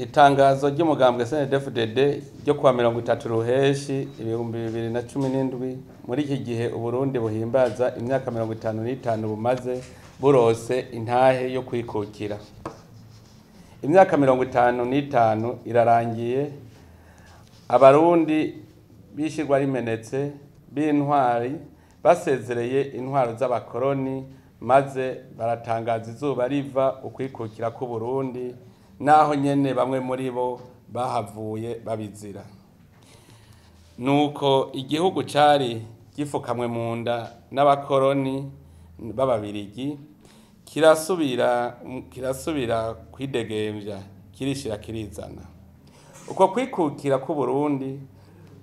Itangazo ry'umugambwe CNDD-FDD ryo kuwa 30 Ruheshi 2017. Muri iki gihe Uburundi buhimbaza imyaka 55 bumaze burose intahe yo kwikukira. Imyaka 55 irarangiye Abarundi bishirwa rimenetse b'intwari basezereye intwaro z'abakoroni, maze baratangaza izuba riva ukwikukira k'Uburundi, naho nyene bamwe muri bo bahavuye babizira. Nuko igihugu cari gifukamwe mu nda n'abakoroni b'Ababirigi kirasubira kwidegemvya, kirishira kirizana. Uko kwikukira k'Uburundi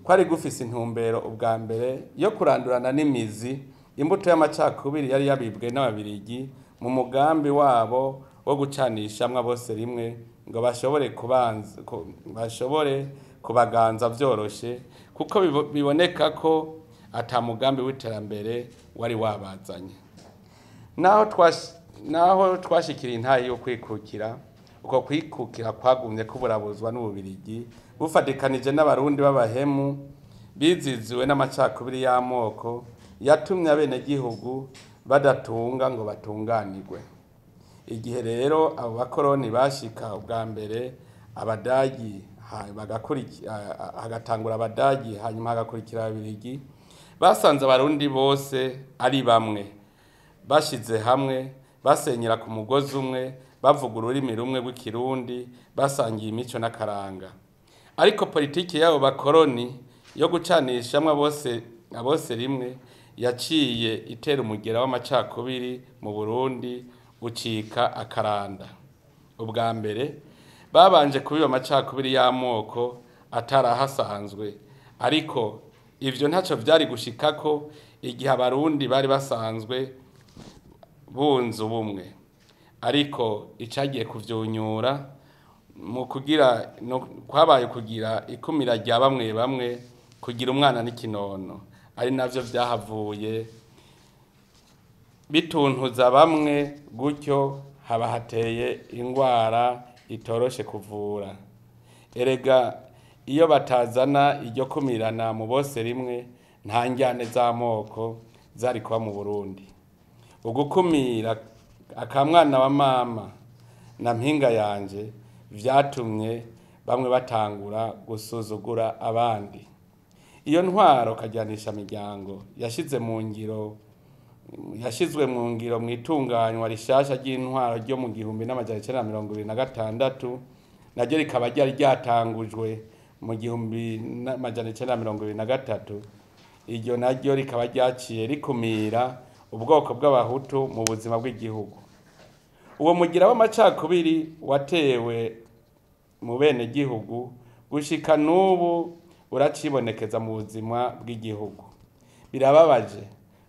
kwari gufise intumbero ubwa mbere yo kurandurana n'imizi imbuto y'amacakubiri yari yabibwe n'Ababirigi mu mugambi wabo wo gucanishamwo bose rimwe, ngo bashobore kubaganza vyoroshe, kuko biboneka ko ata mugambi w'iterambere wari wabazanye. Naho twashikira intahe yo kwikukira, uko kwikukira kwagumye kuburabuzwa n'Ububirigi bufatikanije n'Abarundi b'abahemu biziziwe n'amacakubiri y'amoko yatumye abenegihugu badatunga ngo batunganirwe. Igihe rero abo bakoroni bashika ubwa mbere, Abadagi hagatangura Abadagi, hanyuma hagakurikira Ababirigi, basanze Abarundi bose ari bamwe, bashize hamwe, basenyera ku mugozi umwe, bavuga ururimi rumwe rw'Ikirundi, basangiye imico n'akaranga. Ariko politiki y'abo bakoroni yo gucanishamwo abose rimwe yaciye itera umugera w'amacakubiri mu Burundi ucika akaranda. Ubwa mbere babanje kubiba amacakubiri y'amoko atarahasanzwe, ariko ivyo ntaco vyari gushikako igihe Abarundi bari basanzwe bunze ubumwe. Ariko icagiye kuvyunyura mu kugira no kwabaye kugira ikumira rya bamwe bamwe, kugira umwana n'ikinono, ari navyo vyahavuye bituntuza bamwe, gutyo haba hateye ingwara itoroshe kuvura. Erega iyo batazana iryo kumirana mu bose rimwe, nta njyane z'amoko zari kuba mu Burundi. Ugukumira akamwana wa mama na mpinga yanje vyatumye bamwe batangura gusuzugura abandi. Iyo ntwaro kajyanisha miryango yashizwe mu ngiro mw'itunganywa rishasha ry'intwaro ryo mu 1926, naryo rikaba ryari ryatangujwe mu 1923. Iryo naryo rikaba ryaciye rikumira ubwoko bw'Abahutu mu buzima bw'igihugu. Uwo mugira w'amacakubiri watewe mu bene gihugu gushika n'ubu uracibonekeza mu buzima bw'igihugu. Birababaje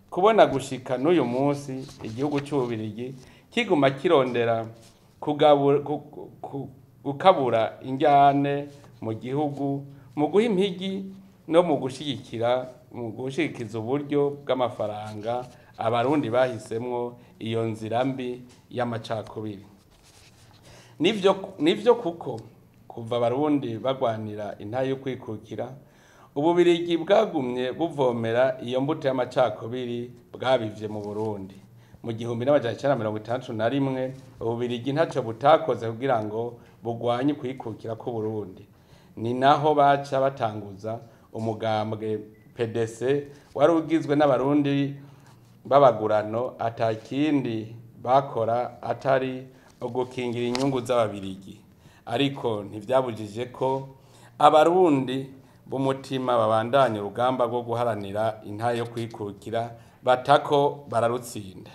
kubona gushika n'uyu munsi igihugu c'Ububirigi kiguma kirondera gukabura injyane mu gihugu mu guha impigi no mu gushigikiza uburyo bw'amafaranga Abarundi bahisemwo iyo nzira mbi y'amacakubiri. Nivyo kuko kuva Abarundi bagwanira intahe yo kwikukira, Ububirigi bwagumye buvomera iyo mbuto y'amacakubiri bwabivye mu Burundi. Mu 1961 Ububirigi ntaco butakoze kugira ngo bugwanye kwikukira k'Uburundi. Ni naho baca batanguza umugambwe PDC wari ugizwe n'Abarundi b'abagurano, atakindi bakora atari ugukingira inyungu z'Ababirigi. Ariko ntivyabujije ko Abarundi b'umutima babandanya urugamba rwo guharanira intahe yo kwikukira, batako bararutsinda.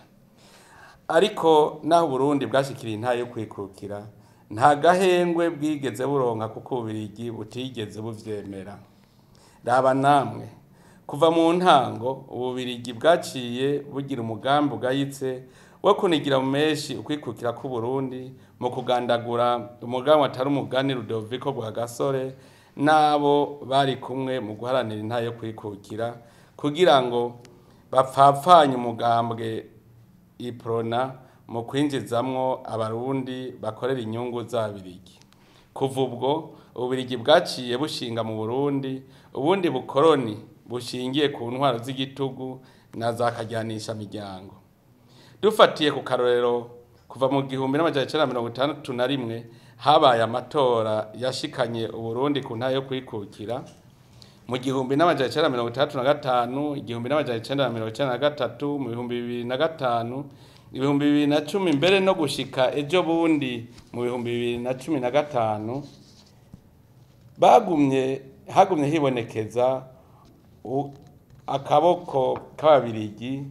Ariko naho Uburundi bwashikiriye intahe yo kwikukira, nta gahengwe bwigeze buronka kuko Ububirigi butigeze buvyemera. Raba namwe, kuva mu ntango Ububirigi bwaciye bugira umugambi ugayitse wo kunigira mu menshi ukwikukira k'Uburundi mu kugandagura umugambi atari umugani Rudoviko Rwagasore n'abo bari kumwe mu guharanira intahe yo kwikukira, kugira ngo bapfapfanye umugambwe Iprona mu kwinjizamwo Abarundi bakorera inyungu z'Ababirigi. Kuva ubwo Ububirigi bwaciye bushinga mu Burundi ubundi bukoroni bushingiye ku ntwaro z'igitugu na za kajyanisha miryango. Dufatiye ku karorero, kuva mu 1961 habaye amatora yashikanye Uburundi ku ntahe yo kwikukira, mu 1965, 1993, mu 2005, 2010, mbere no gushika ejo bundi mu 2015, bagumye hagumye hibonekeza akaboko k'Ababirigi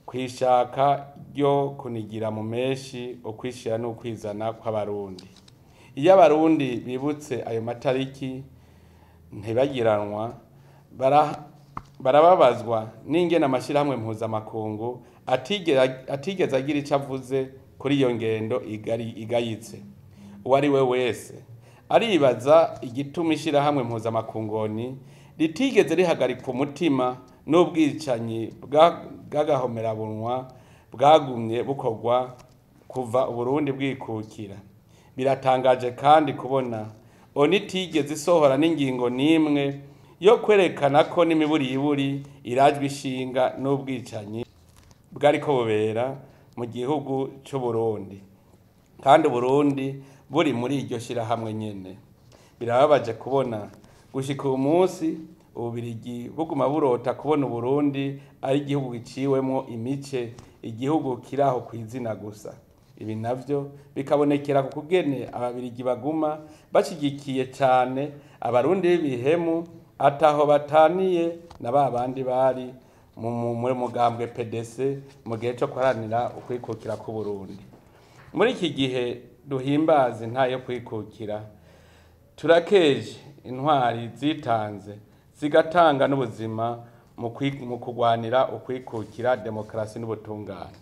kwishaka ryo kunigira mu menshi ukwishira n'ukwizana kw'Abarundi. Iyo Abarundi bibutse ayo matariki ntibagiranwa, barababazwa n'ingene amashirahamwe mpuzamakungu atigeze agira ico avuze kuri iyo ngendo igayitse. Uwo ari we wese aribaza igituma ishirahamwe mpuzamakungoni ritigeze rihagarika umutima n'ubwicanyi bw'agahomerabunwa bwagumye bukorwa kuva Uburundi bwikukira. Biratangaje kandi kubona ONU itigeze isohora n'ingingo n'imwe yo kwerekana ko n'imiburiburi irajwe ishinga n'ubwicanyi bwariko bubera mu gihugu c'Uburundi, kandi Uburundi buri muri iryo shirahamwe nyene. Birababaje kubona gushika uyu munsi Ububirigi buguma burota kubona Uburundi ari igihugu giciwemwo imice, igihugu kiraho kw'izina gusa. Ibi navyo bikabonekera ku kugene Ababirigi baguma bashigikiye cane Abarundi b'ibihemu ataho bataniye na ba bandi bari mu mugambwe PDC mu gihe co guharanira ukwikukira kw'Uburundi. Muri iki gihe duhimbaza intahe yo kwikukira, turakeje intwari zitanze zigatanga n'ubuzima mu kurwanira ukwikukira, demokarasi n'ubutungane.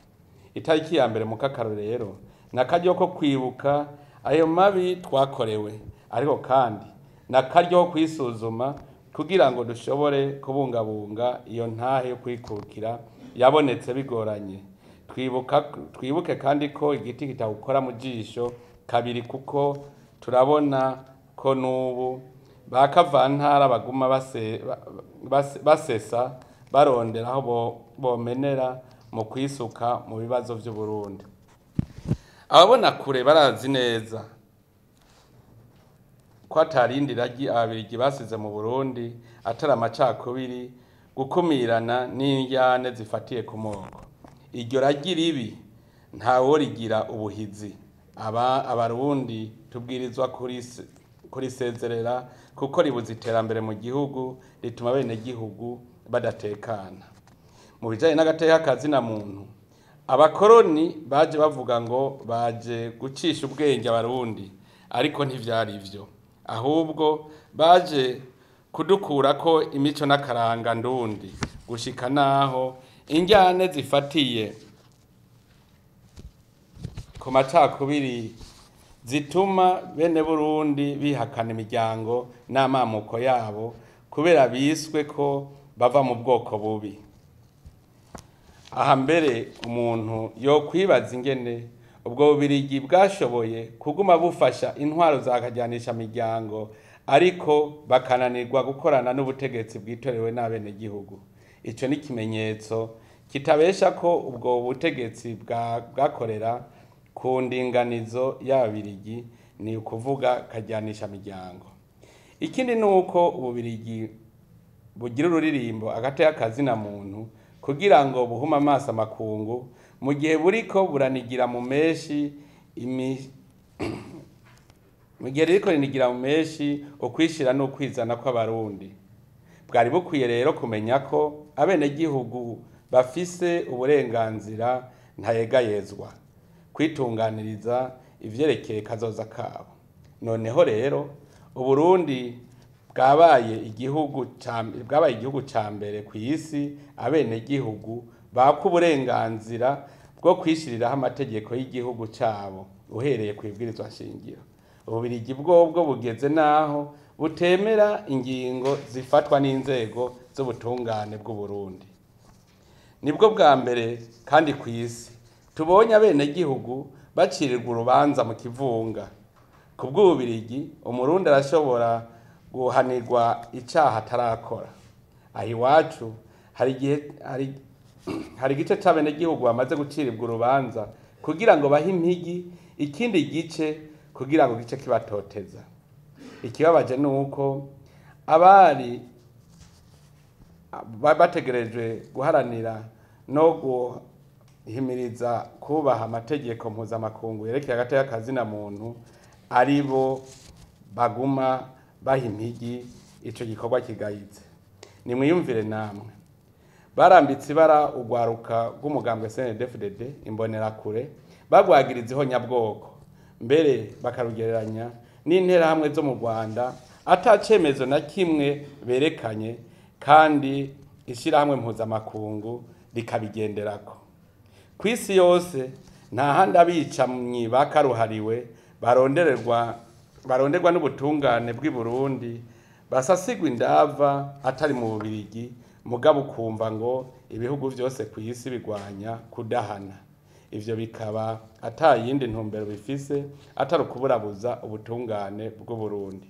Itariki ya mbere Mukakaro rero ni akaryo ko kwibuka ayo mabi twakorewe, ariko kandi ni akaryo ko kwisuzuma kugira ngo dushobore kubungabunga iyo ntahe yo kwikukira yabonetse bigoranye. Twibuke kandi ko igiti kitagukora mu jisho kabiri, kuko turabona ko n'ubu ba kavantara baguma basesa barondera aho bomenera mu kwisuka mu bibazo vy'Uburundi. Ababona kure barazi neza ko atarindi ragi Ababirigi basize mu Burundi atari amacakubiri, gukumirana n'indyane zifatiye ku moko. Iryo ragi ribi ntaworigira ubuhizi. Abarundi tubwirizwa kurisezerera kuko ribuza iterambere mu gihugu, rituma bene gihugu badatekana. Mu bijanye n'agateka ka zina muntu, abakoroni baje bavuga ngo baje gucisha ubwenge Abarundi, ariko ntivyari ivyo. Ahubwo baje kudukurako imico n'akaranga ndundi, gushika naho injyane zifatiye ku macakubiri zituma bene Burundi bihakana imiryango n'amamuko yabo kubera biswe ko bava mu bwoko bubi. Aha mbere umuntu yokwibaza ingene ubwo Bubirigi bwashoboye kuguma bufasha intwaro za kajyanisha miryango, ariko bakananirwa gukorana n'ubutegetsi bwitorewe n'abenegihugu. Ico ni ikimenyetso kitabesha ko ubwo butegetsi bwakorera ku ndinganizo y'Ababirigi, ni ukuvuga kajyanisha miryango. Ikindi ni uko Ububirigi bugira ururirimbo agateka kazina muntu kugira ngo buhume amaso amakungu mu gihe buriko buranigira mu menshi mu gihe ririko rinigira mu menshi ukwishira n'ukwizana kw'Abarundi. Bwari bukwiye rero kumenya ko abenegihugu bafise uburenganzira ntayegayezwa kwitunganiriza ivyerekeye kazoza kabo. Noneho rero Uburundi bwabaye igihugu ca mbere kw'isi abenegihugu baka uburenganzira bwo kwishiriraho amategeko y'igihugu cabo uhereye kw'ibwirizwa nshingiro. Ububirigi bwobwo bugeze naho butemera ingingo zifatwa n'inzego z'ubutungane bw'Uburundi. Nibwo bwa mbere kandi kw'isi tubonye abenegihugu bacirirwa urubanza mu kivunga. Ku bw'Ububirigi, Umurundi arashobora guhanirwa icaha atarakora. Aha iwacu hari igice c'abenegihugu bamaze guciribwa urubanza kugira ngo bahe impigi ikindi gice kugira ngo gice kibatoteza. Ikibabaje ni uko abari bategerejwe guharanira no guhimiriza kubaha amategeko mpuzamakungu yerekeye agateka kazina muntu ari bo baguma baha impigi ico gikorwa kigayitse. Nimwiyumvire namwe, barambitse ibara urwaruka rw'umugambwe CNDD-FDD Imbonerakure, bagwagiriza ihonyabwoko, mbere bakarugereranya n'interahamwe zo mu Rwanda ata cemezo na kimwe berekanye, kandi ishirahamwe mpuzamakungu rikabigenderako. Kw'isi yose nta handi abicanyi bakaruhariwe baronderwa n'ubutungane bw'i Burundi basasigwa indava atari mu Bubirigi, mugabo ukumva ngo ibihugu vyose kw'isi bigwanya kudahana. Ivyo bikaba ata yindi ntumbero bifise atari ukuburabuza ubutungane bw'u Burundi.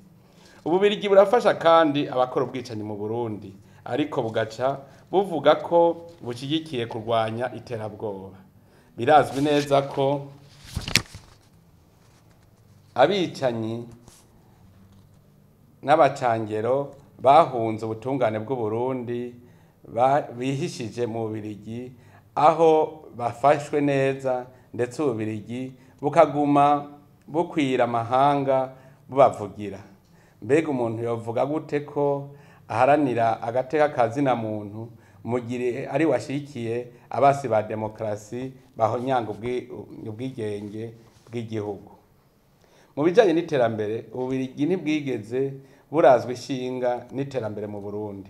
Ububirigi burafasha kandi abakora ubwicanyi mu Burundi, ariko bugaca buvuga ko bushigikiye kurwanya iterabwoba. Birazwi neza ko abicanyi n'abacangero bahunze ubutungane bw'u Burundi bihishije mu Bubirigi, aho bafashwe neza, ndetse Ububirigi bukaguma bukwira amahanga bubavugira. Mbega umuntu yovuga gute ko aharanira agateka kazina muntu mu gihe ari washigikiye abasi ba demokarasi bahonyanga ubwigenge bw'igihugu? Mu bijanye n'iterambere, Ububirigi ntibwigeze burazwa ishinga n'iterambere mu Burundi.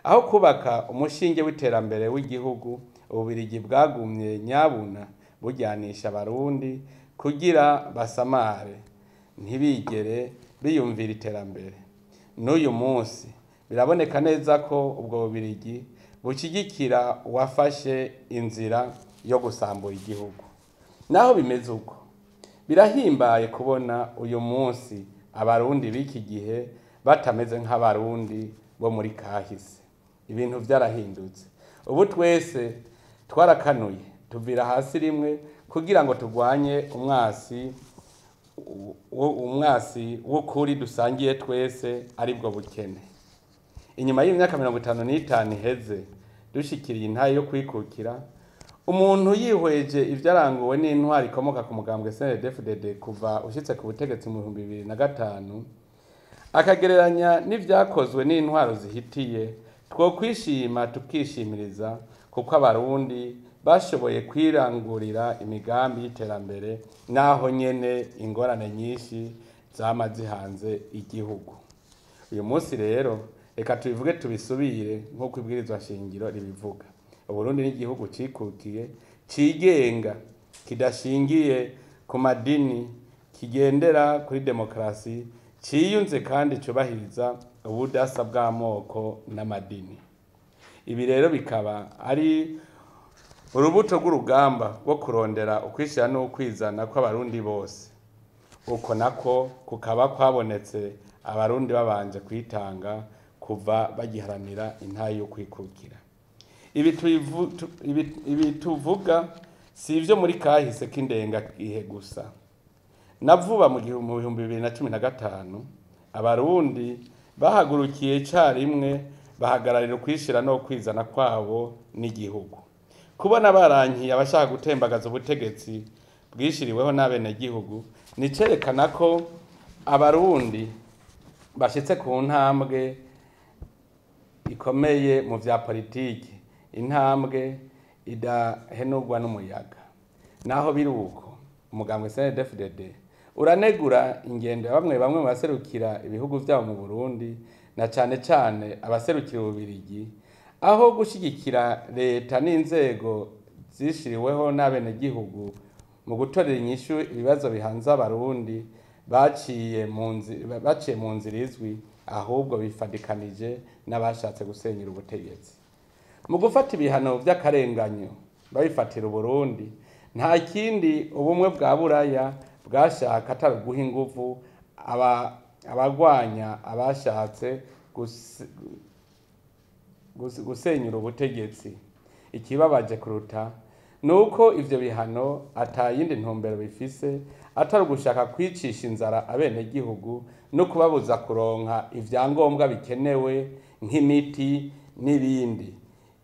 Aho kubaka umushinge w'iterambere w'igihugu, Ububirigi bwagumye nyabuna bujyanisha Abarundi kugira basamare, ntibigere biyumvira iterambere. N'uyu munsi biraboneka neza ko ubwo Bubirigi bushigikira uwafashe inzira yo gusambura igihugu. Naho bimeze uko, birahimbaye kubona uyu munsi Abarundi b'iki gihe batameze nk'Abarundi bo muri kahise. Ibintu vyarahindutse. Ubu twese twarakanuye tuvira hasi rimwe kugira ngo turwanye umwasi w'ukuri dusangiye twese, aribwo bukene. Inyuma y'imyaka 55 iheze dushikiriye intahe yo kwikukira, umuntu yihweje ivyaranguwe n'intwari ikomoka ku mugambwe CNDD-FDD kuva ushitse ku butegetsi mu 2005, akagereranya n'ivyakozwe n'intwaro zihitiye, twokwishima tukishimiriza kuko Abarundi bashoboye kwirangurira imigambi y'iterambere, naho nyene ingorane nyinshi zama zihanze igihugu. Uyu munsi rero reka tubivuge tubisubire nk'uko ibwirizwa shingiro ribivuga. Uburundi ni igihugu cikukiye, cigenga, kidashingiye ku madini, kigendera kuri demokarasi, ciyunze kandi cubahiriza ubudasa bw'amoko n'amadini. Ibi rero bikaba ari urubuto rw'urugamba rwo kurondera ukwishira n'ukwizana kw'Abarundi bose. Uko nako kukaba kwabonetse Abarundi babanje kwitanga kuva bagiharanira intahe yo kwikukira. Ibi tuvuga si ivyo muri kahise k'indengagihe gusa. Na vuba mu 2015 Abarundi bahagurukiye icarimwe bahagararira ukwishira no kwizana kwabo n'igihugu. Kubona barankiye abashaka gutembagaza ubutegetsi bwishiriweho n'abenegihugu ni cerekana ko Abarundi bashitse ku ntambwe ikomeye mu vya politiki, intambwe idahenurwa n'umuyaga. Naho biri uko, umugambwe CNDD-FDD uranegura ingendo ya bamwe bamwe mu baserukira ibihugu vyabo mu Burundi, na cane cane abaserukira Ububirigi, aho gushigikira leta n'inzego zishiriweho n'abenegihugu mu gutorera inyishu ibibazo bihanze Abarundi, baciye mu nzira izwi, ahubwo bifadikanije n'abashatse gusenyera ubutegetsi. Mu gufata ibihano vy'akarenganyo babifatira Uburundi, nta kindi ubumwe bwa Buraya bwashaka atari uguha inguvu abagwanya abashatse gusenyura ubutegetsi. Ikibabaje kuruta nuko ivyo bihano atayindi ntumbero bifise atari ugushaka kwicisha inzara abenegihugu no kubabuza kuronka ivyangombwa bikenewe nk'imiti n'ibindi.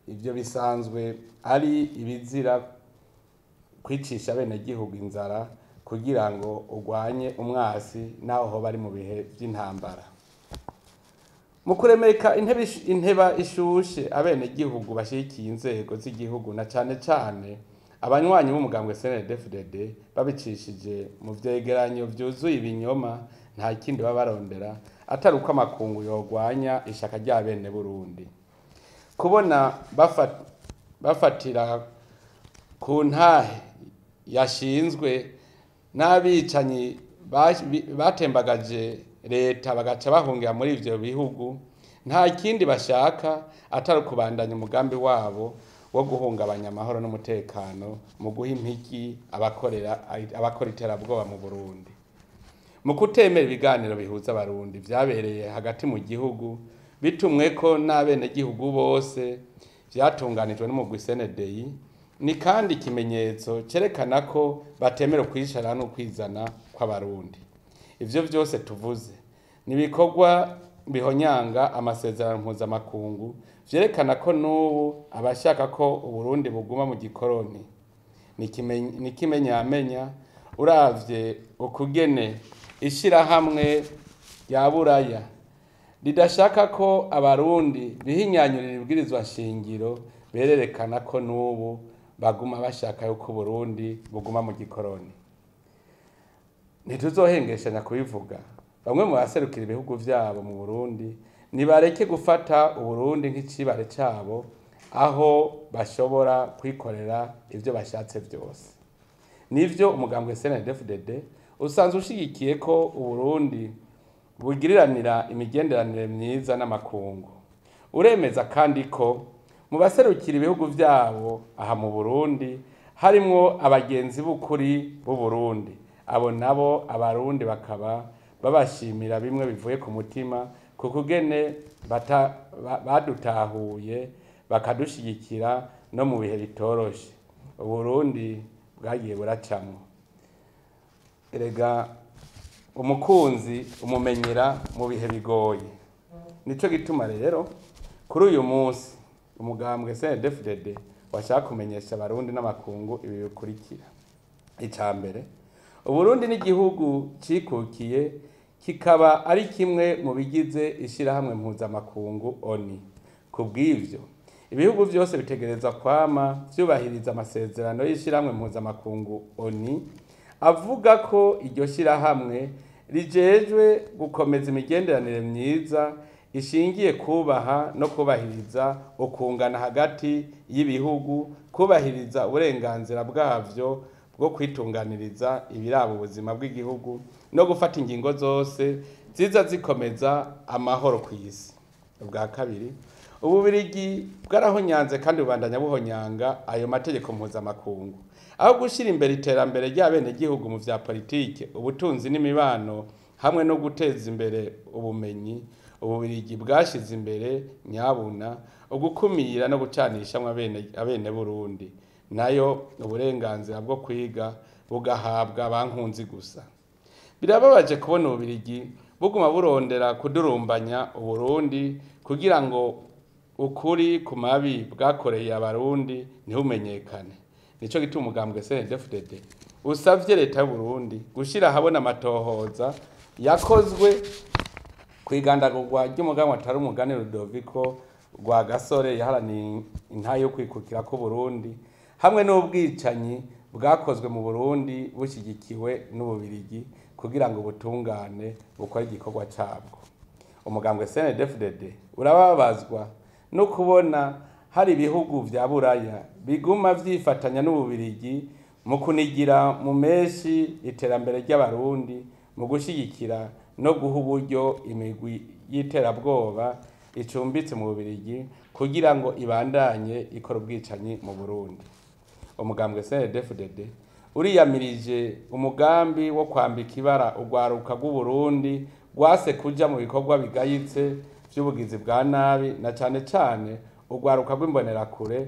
Ivyo bisanzwe ari ibizira kwicisha abenegihugu inzara kugira ngo urwanye umwasi naho hoba ari mu bihe vy'intambara. Mu kuremeka inteba ishushe abenegihugu bashigikiye inzego z'igihugu na cane cane abanywanyi b'umugambwe CNDD-FDD babicishije mu vyegeranyo vyuzuye ibinyoma, nta kindi baba barondera atari uko amakungu yorwanya ishaka rya bene Burundi. Kubona bafatira ku ntahe yashinzwe n'abicanyi batembagaje leta bagaca bahungira muri ivyo bihugu, nta kindi bashaka atari ukubandanya umugambi wabo wo guhungabanya amahoro n'umutekano mu guha impigi abakora iterabwoba mu Burundi. Mu kutemera ibiganiro bihuza abarundi vyabereye hagati mu gihugu bitumweko n'abenegihugu bose vyatunganijwe n'umugwi CNDI, ni kandi ikimenyetso cerekana ko batemera ukwishara n'ukwizana kw'abarundi. Ivyo vyose tuvuze ni ibikorwa bihonyanga amasezerano mpuzamakungu vyerekana ko n'ubu abashaka ko Uburundi buguma mu gikoroni. Ni kimenyamenya uravye ukugene ishirahamwe rya Buraya ridashaka ko abarundi bihinyanyurira ibwirizwa shingiro, bererekana ko n'ubu baguma bashaka yuko Uburundi buguma mu gikoroni. Ntituzohengeshanya kubivuga, bamwe mu baserukira ibihugu vyabo mu Burundi nibareke gufata Uburundi nk'icibare cabo aho bashobora kwikorera ivyo bashatse vyose. Nivyo umugambwe CNDD-FDD usanzwe ushigikiye ko Uburundi bugiriranira imigenderanire myiza n'amakungu. Uremeza kandi ko mu baserukira ibihugu vyabo aha mu Burundi harimwo abagenzi b'ukuri b'u Burundi. Abo nabo abarundi bakaba babashimira bimwe bivuye ku mutima ku kugene badutahuye bakadushigikira no mu bihe bitoroshe Uburundi bwagiye buracamwo. Erega umukunzi umumenyera mu bihe bigoye. Nico gituma rero kuri uyu munsi umugambwe CNDD-FDD washaka kumenyesha abarundi n'amakungu ibi bikurikira. Ica mbere, Uburundi n'igihugu cikukiye kikaba ari kimwe mu bigize ishirahamwe mpuzamakungu ONU. Kubw'ivyo, ibihugu vyose bitegerezwa kwama vyubahiriza amasezerano y'ishirahamwe mpuzamakungu ONU avuga ko iryo shirahamwe rijejwe gukomeza imigenderanire myiza ishingiye kubaha no kubahiriza ukungana hagati y'ibihugu, kubahiriza uburenganzira bwavyo bwo kwitunganiriza ibiraba ubuzima bw'igihugu no gufata ingingo zose ziza zikomeza amahoro ku isi. Ubwa kabiri, Ububirigi bwarahonyanze kandi bubandanya buhonyanga ayo mategeko mpuzamakungu aho gushira imbere iterambere ry'abenegihugu mu vya politike, ubutunzi n'imibano hamwe no guteza imbere ubumenyi. Ububirigi bwashize imbere nyabuna ugukumira no gucanishamwo abene Burundi, nayo uburenganzira bwo kwiga bugahabwa bankunzi gusa. Birababaje kubona Ububirigi buguma burondera kudurumbanya Uburundi kugira ngo ukuri ku mabi bwakoreye abarundi ntihumenyekane. Nico gituma umugambwe CNDD-FDD usavye leta y'u Burundi gushira ahabona amatohoza yakozwe kwigandagurwa ry'umuganwa atari umugani Rudoviko Rwagasore yaharaniye intahe yo kwikukira ku Burundi, hamwe n'ubwicanyi bwakozwe mu Burundi bushigikiwe n'Ububirigi kugira ngo ubutungane bukore igikorwa cabwo. Umugambwe CNDD-FDD urababazwa no kubona hari ibihugu vya Buraya biguma vyifatanya n'Ububirigi mu kunigira mu menshi iterambere ry'abarundi, mu gushigikira no guha uburyo imigwi y'iterabwoba icumbitse mu Bubirigi kugira ngo ibandanye ikora ubwicanyi mu Burundi. Umugambwe CNDD-FDD Uriyamirije umugambi wo kwambika ibara urwaruka rw'Uburundi rwase kuja mu bikorwa bigayitse vy'ubugizi bwa nabi, na cane cane urwaruka rw'imbonerakure.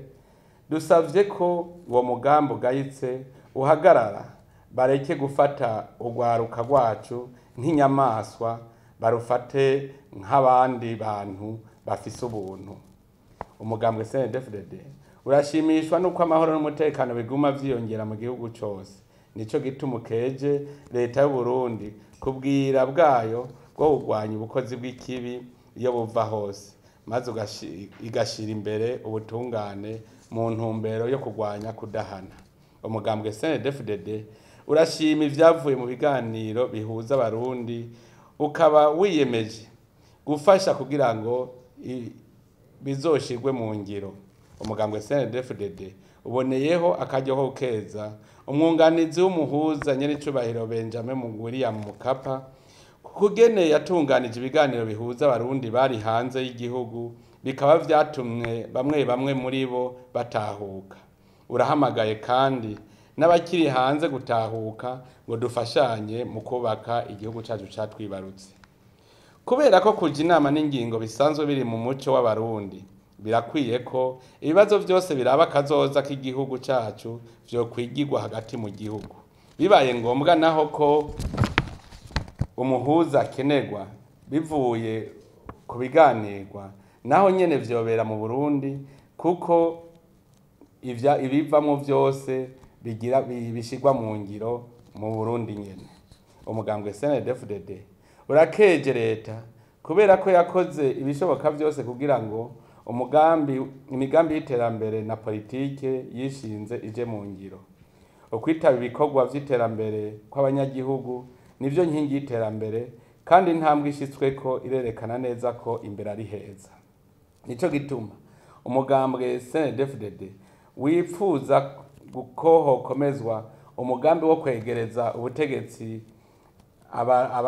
Dusavye ko uwo mugambi ugayitse uhagarara, bareke gufata urwaruka rwacu nk'inyamaswa, barufate nk'abandi bantu bafise ubuntu. Umugambwe CNDD-FDD urashimishwa nuko amahoro n'umutekano biguma vyiyongera mu gihugu cose. Nico gituma ukeje leta y'Uburundi kubwira bwayo bwo kurwanya ubukozi bw'ikibi iyo buva hose, maze igashira imbere ubutungane mu ntumbero yo kurwanya kudahana. Umugambwe CNDD-FDD urashima ivyavuye mu biganiro bihuza abarundi, ukaba wiyemeje gufasha kugira ngo bizoshirwe mu ngiro. Umugambwe CNDD-FDD uboneyeho akaryo ko gukeza umwunganizi w'umuhuza nyenicubahiro Benjamin William Mkapa kugene yatunganije ibiganiro bihuza abarundi bari hanze y'igihugu, bikaba vyatumye bamwe bamwe muri bo batahuka. Urahamagaye kandi n'abakiri hanze gutahuka ngo dufashanye mu kubaka igihugu cacu catwibarutse. Kubera ko kuja inama n'ingingo bisanzwe biri mu muco w'abarundi, birakwiye ko ibibazo vyose biraba akazoza k'igihugu cacu vyokwigirwa hagati mu gihugu. Bibaye ngombwa naho ko umuhuza akenerwa bivuye ku biganirwa, naho nyene vyobera mu Burundi, kuko ibivamwo vyose bishirwa mu ngiro mu Burundi nyene. Umugambwe CNDD-FDD urakeje leta kubera ko yakoze ibishoboka vyose kugira ngo imigambi y'iterambere na politike yishinze ije mu ngiro. Ukwitaba ibikorwa vy'iterambere kw'abanyagihugu nivyo nkingi y'iterambere, kandi intambwe ishitsweko irerekana neza ko imbere ari heza. Nico gituma umugambwe CNDD-FDD wipfuza ko hokomezwa umugambi wo kwegereza ubutegetsi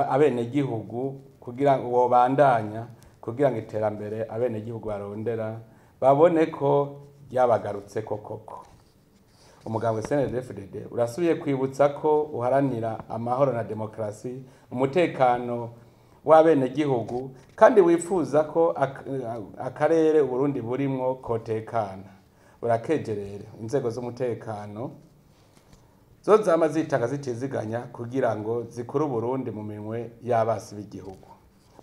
abenegihugu kugira ngo wobandanya, kugira ngo iterambere abenegihugu barondera babone ko ryabagarutseko koko. Umugambwe CNDD-FDD urasubiye kwibutsa ko uharanira amahoro na demokarasi, umutekano w'abenegihugu, kandi wifuza ko akarere Uburundi burimwo kotekana. Urakeje rero inzego z'umutekano zo zama zitanga zitiziganya kugira ngo zikure Uburundi mu minwe y'abasi b'igihugu.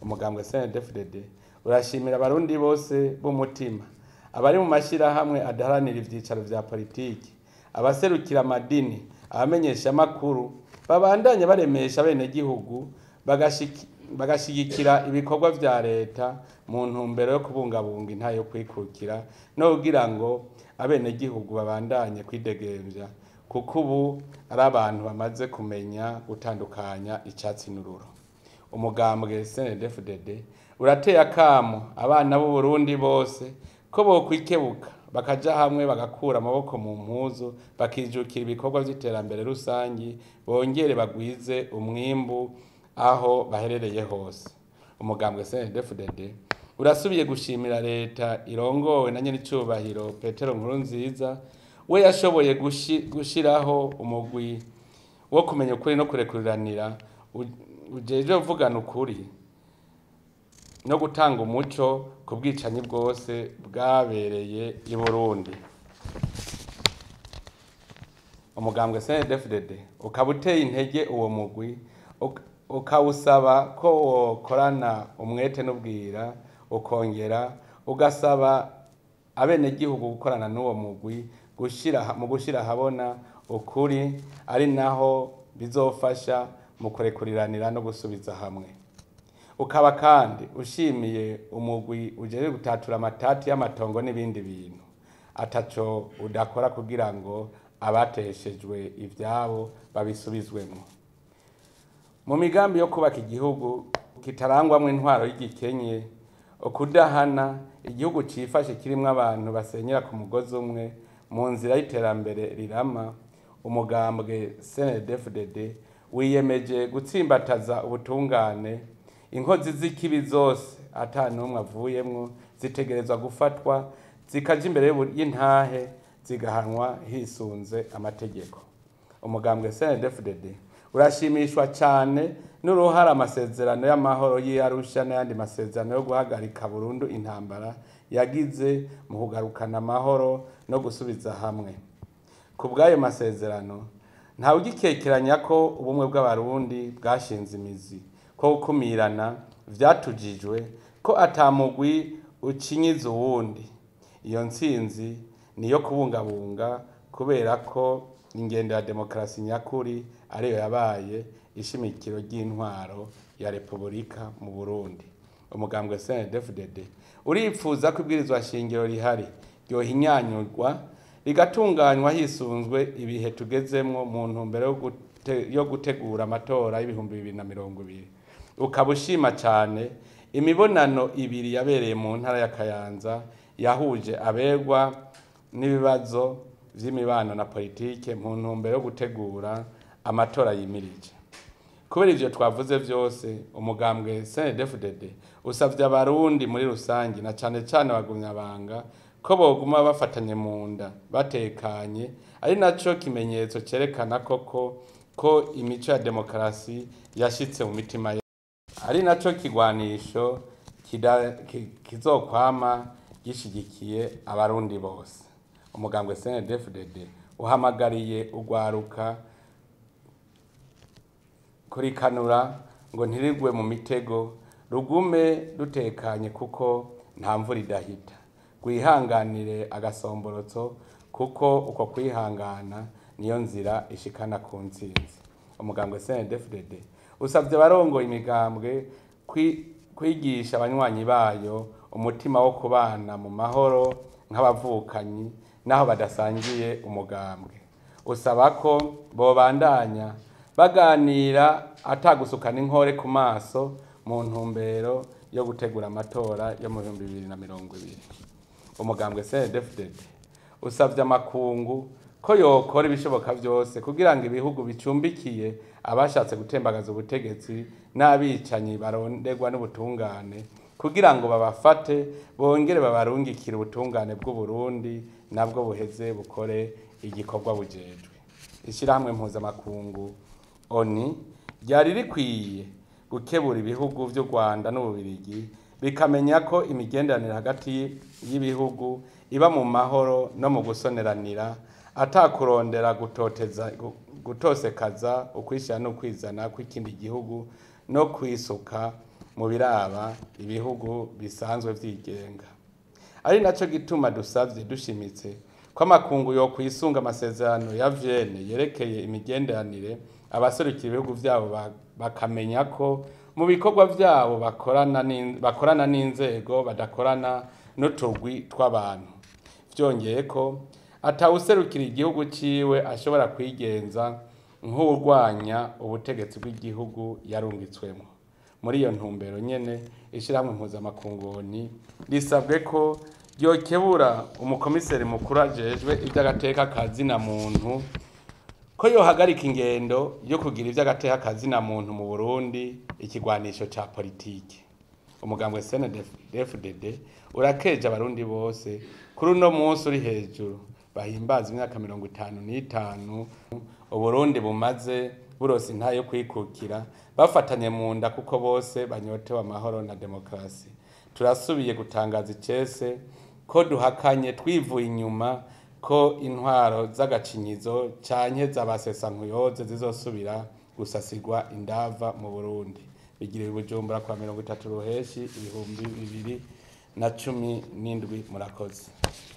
Umugambwe CNDD-FDD urashimira abarundi bose b'umutima, abari mu mashirahamwe adaharanira ivyicaro vya politiki, abaserukira amadini, abamenyesha amakuru, babandanya baremesha abenegihugu, bagashigikira ibikorwa vya leta mu ntumbero yo kubungabunga intahe yo kwikukira, no kugira ngo abenegihugu babandanye kwidegemvya, kuko ubu ari abantu bamaze kumenya gutandukanya icatsi n'ururo. Umugambwe CNDD-FDD urateye akamo abana b'Uburundi bose ko bokwikebuka bakaja hamwe, bagakura amaboko mu mpuzu, bakijukira ibikorwa vy'iterambere rusangi, bongere bagwize umwimbu aho baherereye hose. Umugambwe CNDD-FDD urasubiye gushimira leta irongowe na nyenicubahiro Petero Nkurunziza, we yashoboye gushiraho umugwi wo kumenya ukuri no kurekuriranira, ujejwe kuvugana ukuri no gutanga umuco ku bwicanyi bwose bwabereye i Burundi. Umugambwe CNDD-FDD ukaba uteye intege uwo mugwi, ukawusaba ko wokorana umwete n'ubwira, ukongera ugasaba abenegihugu gukorana n'uwo mugwi mu gushira ahabona ukuri, ari naho bizofasha mu kurekuriranira no gusubiza hamwe. Ukaba kandi ushimiye umugwi ujejwe gutatura amatati y'amatongo n'ibindi bintu ataco udakora kugira ngo abateshejwe ivyabo babisubizwemwo. Mu migambi yo kubaka igihugu kitarangwamwo intwaro y'igikenye, ukudahana, igihugu cifashe kirimwo abantu basenyera ku mugozi umwe mu nzira y'iterambere rirama, umugambwe CNDD-FDD wiyemeje gutsimbataza ubutungane. Inkozi z'ikibi zose ata n'umwe avuyemwo zitegerezwa gufatwa zikaja imbere y'intahe, zigahanwa hisunze amategeko. Umugambwe CNDD-FDD urashimishwa cane n'uruhara amasezerano y'amahoro y'i Arusha n'ayandi masezerano yo guhagarika burundu intambara yagize mu kugarukana amahoro no gusubiza hamwe. Ku bw'ayo masezerano, ntawugikekeranya ko ubumwe bw'Abarundi bwashinze imizi, ko gukumirana vyatujijwe, ko ata mugwi ucinyiza uwundi. Iyo ntsinzi niyo kubungabunga kubera ko ingendo ya demokarasi nyakuri ariyo yabaye ishimikiro ry'intwaro ya Repubulika mu Burundi. Umugambwe CNDD-FDD uripfuza ko ibwirizwa shingiro rihari ryohinyanyurwa rigatunganywa hisunzwe ibihe tugezemwo mu ntumbero yo gutegura amatora y'2020. Ukaba ushima cane imibonano ibiri yabereye mu ntara ya Kayanza yahuje abegwa n'ibibazo vy'imibano na politike mu ntumbero yo gutegura amatora yimirije. Kubera ivyo twavuze vyose, umugambwe CNDD-FDD usavye Abarundi muri rusangi na cane cane abagumyabanga ko boguma bafatanye mu nda batekanye, ari naco kimenyetso cerekana koko ko imico ya demokarasi yashitse mu mitima yabo, ari naco kigwanisho kizokwama gishigikiye Abarundi bose. Umugambwe CNDD-FDD uhamagariye urwaruka kurikanura ngo ntirigwe mu mitego, rugume rutekanye kuko nta mvura idahita, rwihanganire agasomborotso kuko uko kwihangana niyo nzira ishikana ku ntsinzi. Umugambwe CNDD-FDD usavye abarongoye imigambwe kwigisha abanywanyi bayo umutima wo kubana mu mahoro nk'abavukanyi naho badasangiye umugambwe. Usaba ko bobandanya baganira atagusukana inkore ku maso mu ntumbero yo gutegura amatora yo mu 2020. Umugambwe CNDD-FDD usavye amakungu ko yokora ibishoboka vyose kugira ngo ibihugu bicumbikiye abashatse gutembagaza ubutegetsi n'abicanyi baronderwa n'ubutungane kugira ngo babafate bongere babarungikire ubutungane bw'Uburundi nabwo buheze bukore igikorwa bujejwe. Ishirahamwe mpuzamakungu ONU ryari rikwiye gukebura ibihugu vy'u Rwanda n'Ububirigi bikamenya ko imigenderanire hagati y'ibihugu iba mu mahoro no mu gusoneranira, atakurondera gutosekaza ukwishira n'ukwizana kw'ikindi gihugu no kwisuka mu biraba ibihugu bisanzwe vyigenga. Ari naco gituma dusavye dushimitse ko amakungu yo kwisunga amasezerano ya Vienne yerekeye imigenderanire, abaserukira ibihugu vyabo bakamenya ko mu bikorwa vyabo bakorana n'inzego badakorana n'utugwi tw'abantu. Vyongeye ko atawuserukira igihugu ciwe ashobora kwigenza nk'uwurwanya ubutegetsi bw'igihugu yarungitswemwo. Muri iyo ntumbero nyene, ishirahamwe mpuzamakungu ONU risabwe ko ryokebura umukomiseri mukuru ajejwe ivy'agateka ka zina muntu ko yohagarika ingendo yo kugira ivy'agateka ka zina muntu mu Burundi ikigwanisho ca politike. Umugambwe CNDD-FDD urakeje Abarundi bose kuri uno munsi uri hejuru bahimbaza imyaka 55 Uburundi bumaze burose intahe yo kwikukira, bafatanye mu nda kuko bose banyotewe amahoro na demokarasi. Turasubiye gutangaza icese ko duhakanye twivuye inyuma ko intwaro z'agacinyizo canke z'abasesankuyoze zizosubira gusasigwa indava mu Burundi. Bigiriwe Bujumbura kwa 30 Ruheshi 2017. Murakoze.